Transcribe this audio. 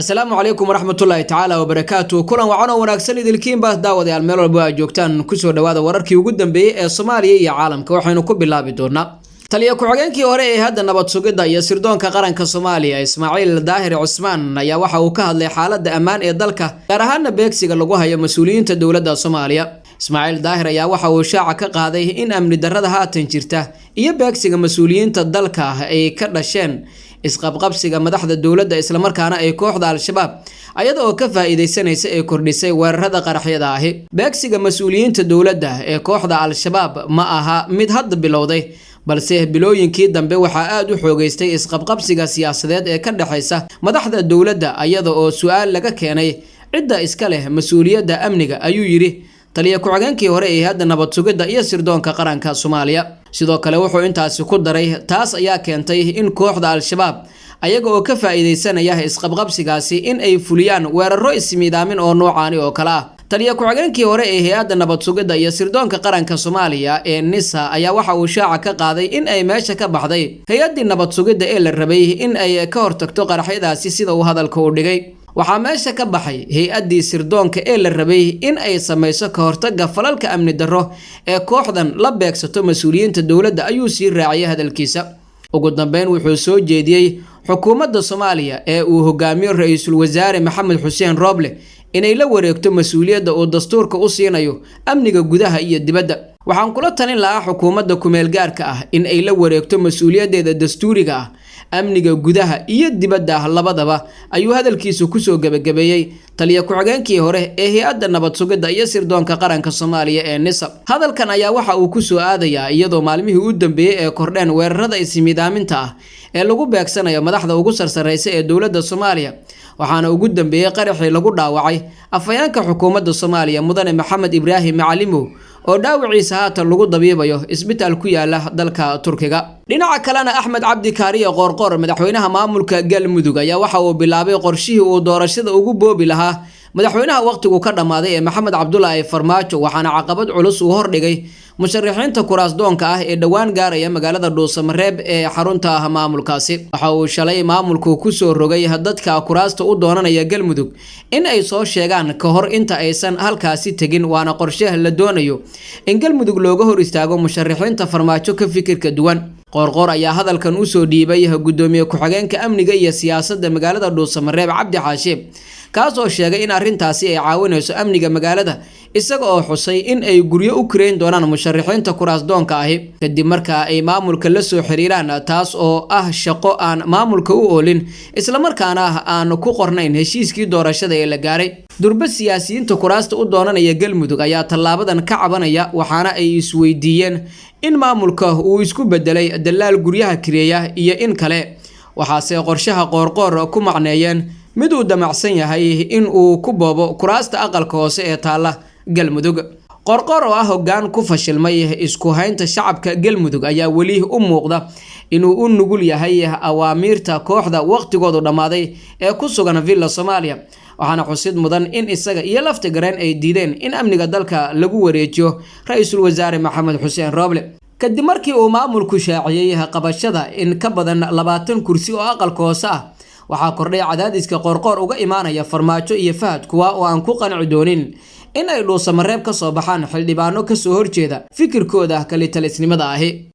Asalaamu calaykum waraxmatullaahi tacaala wabarakaatu. Kulan wacan oo wanaagsan idilkiinba, daawadayaal, meel walba aad joogtaan, kusoo dhawaada wararkii ugu dambeeyey ee Soomaaliya iyo caalamka. Waxaynu ku bilaabi doonaa taliya ku-xigeenkii hore ee hadda nabad sugidda iyo sirdoonka qaranka Soomaaliya, Ismaaciil Daahir Cusmaan, ayaa waxa uu ka hadlay xaaladda ammaan ee dalka, gaar ahaana beegsiga lagu hayo mas-uuliyiinta dowladda Soomaaliya. Ismaaciil Daahir ayaa waxa uu shaaca ka qaaday in amni darrada haatan jirta iyo beegsiga mas-uuliyiinta dalka ay ka dhasheen isqabqabsiga madaxda dowladda, islamarkaana ay kooxda Al-Shabaab ayada oo ka faa-iideysanaysa ee kordhisay weerarada qaraxyada ahi. Beegsiga mas-uuliyiinta dowladda ee kooxda Al-Shabaab ma aha mid hadda bilowday, balse bilooyinkii dambe waxaa aada u xoogeystay isqabqabsiga siyaasadeed ee ka dhexaysa madaxda dowladda, ayada oo su-aal laga keenay cidda iska leh mas-uuliyadda amniga, ayuu yidhi taliya ku-xigeenkii hore ee hadda nabad sugidda iyo sirdoonka qaranka Soomaaliya. Sidoo kale wuxuu intaasi ku daray, taas ayaa keentay in kooxda Al-Shabaab ayaga oo ka faa-iideysanaya isqabqabsigaasi in ay fuliyaan weeraro ismiidaamin oo noocaani oo kale ah. Taliya ku-xigeenkii hore ee hay-adda nabad sugidda iyo sirdoonka qaranka Soomaaliya ee NISA ayaa waxa uu shaaca ka qaaday in ay meesha ka baxday hay-addii nabad sugidda ee la rabay in ay ka hortagto qaraxyadaasi, sida uu hadalka u dhigay. Waxaa meesha ka baxay hay-addii sirdoonka ee la rabay in ay samayso ka hortagga falalka amni darro ee kooxdan la beegsato mas-uuliyiinta dowladda, ayuu sii raaciyay hadalkiisa. Ugu dambeyn wuxuu soo jeediyey xukuumadda Soomaaliya ee uu hogaamiyo ra-iisul wasaare Maxamed Xuseen Rooble inay la wareegto mas-uuliyadda uu dastuurka u siinayo amniga gudaha iyo dibadda. Waxaan kula talin lahaa xukuumadda kumeel gaarka ah in ay la wareegto mas-uuliyaddeeda dastuuriga ah, amniga gudaha iyo dibadda ah labadaba, ayuu hadalkiisu kusoo gebagabeeyey taliya ku-xigeenkii hore ee hay-adda nabad sugidda iyo sirdoonka qaranka Soomaaliya ee NISA. Hadalkan ayaa waxa uu kusoo aadayaa iyadoo maalmihii u dambeeyey ee kordheen weerarada ismiidaaminta ah ee lagu beegsanayo madaxda ugu sarsareysa ee dowladda Soomaaliya, waxaana ugu dambeeyey qaraxii lagu dhaawacay afhayeenka xukuumadda Soomaaliya, mudane Maxamed Ibraahim Macalimow, oo dhaawiciisa haatan lagu dabiibayo isbitaal ku yaala dalka Turkiga. Dhinaca kalena, Axmed Cabdi Kaariye Qoorqoor, madaxweynaha maamulka Galmudug, ayaa waxa uu bilaabay qorshihii uu doorashada ugu boobi lahaa madaxweynaha wakhtigu ka dhammaaday ee Maxamed Cabdulaahi Farmaajo, waxaana caqabad culus uu hordhigay musharaxiinta kuraasdoonka ah ee dhowaan gaaraya magaalada Dhuusamareeb ee xarunta ah maamulkaasi. Waxa uu shalay maamulku kusoo rogay dadka kuraasta u doonanaya Galmudug in ay soo sheegaan ka hor inta aysan halkaasi tegin, waana qorshe la doonayo in Galmudug looga hor istaago musharaxiinta Farmaajo ka fikirka duwan. Qoorqoor ayaa hadalkan usoo dhiibay gudoomiye ku-xigeenka amniga iyo siyaasadda magaalada Dhuusamareeb, Cabdi Xaashiib, kaasoo sheegay in arrintaasi ay caawinayso amniga magaalada, isaga oo xusay in ay guryo u kireyn doonaan musharaxiinta kuraasdoonka ahi kadib marka ay maamulka la soo xiriiraan, taas oo ah shaqo aan maamulka u oolin, islamarkaana aan ku qornayn heshiiskii doorashada ee la gaaray. Durba siyaasiyiinta kuraasta u doonanaya Galmudug ayaa tallaabadan ka cabanaya, waxaana ay isweydiiyeen in maamulka uu isku bedelay dalaal guryaha kireeya iyo in kale. Waxaase qorshaha Qoorqoor ku macneeyeen mid uu damacsan yahay in uu ku boobo kuraasta aqalka hoose ee taalla Galmudug. Qoorqoor oo ah hoggaan ku fashilmay isku haynta shacabka Galmudug ayaa weli u muuqda inuu u nugul yahay awaamiirta kooxda waqtigoodu dhammaaday ee ku sugan Villa Soomaaliya, waxaana xusid mudan in isaga iyo Lafti Gareen ay diideen in amniga dalka lagu wareejiyo ra-iisul wasaare Maxamed Xuseen Rooble. Kadib markii uu maamulku shaaciyey qabashada in ka badan 20 kursi oo aqalka hoose ah, waxaa kordhay cadaadiska Qoorqoor uga imaanaya Farmaajo iyo Fahad, kuwa oo aan ku qanci doonin in ay Dhuusamareeb ka soo baxaan xildhibaano kasoo horjeeda fikirkooda kalitalisnimada ahi.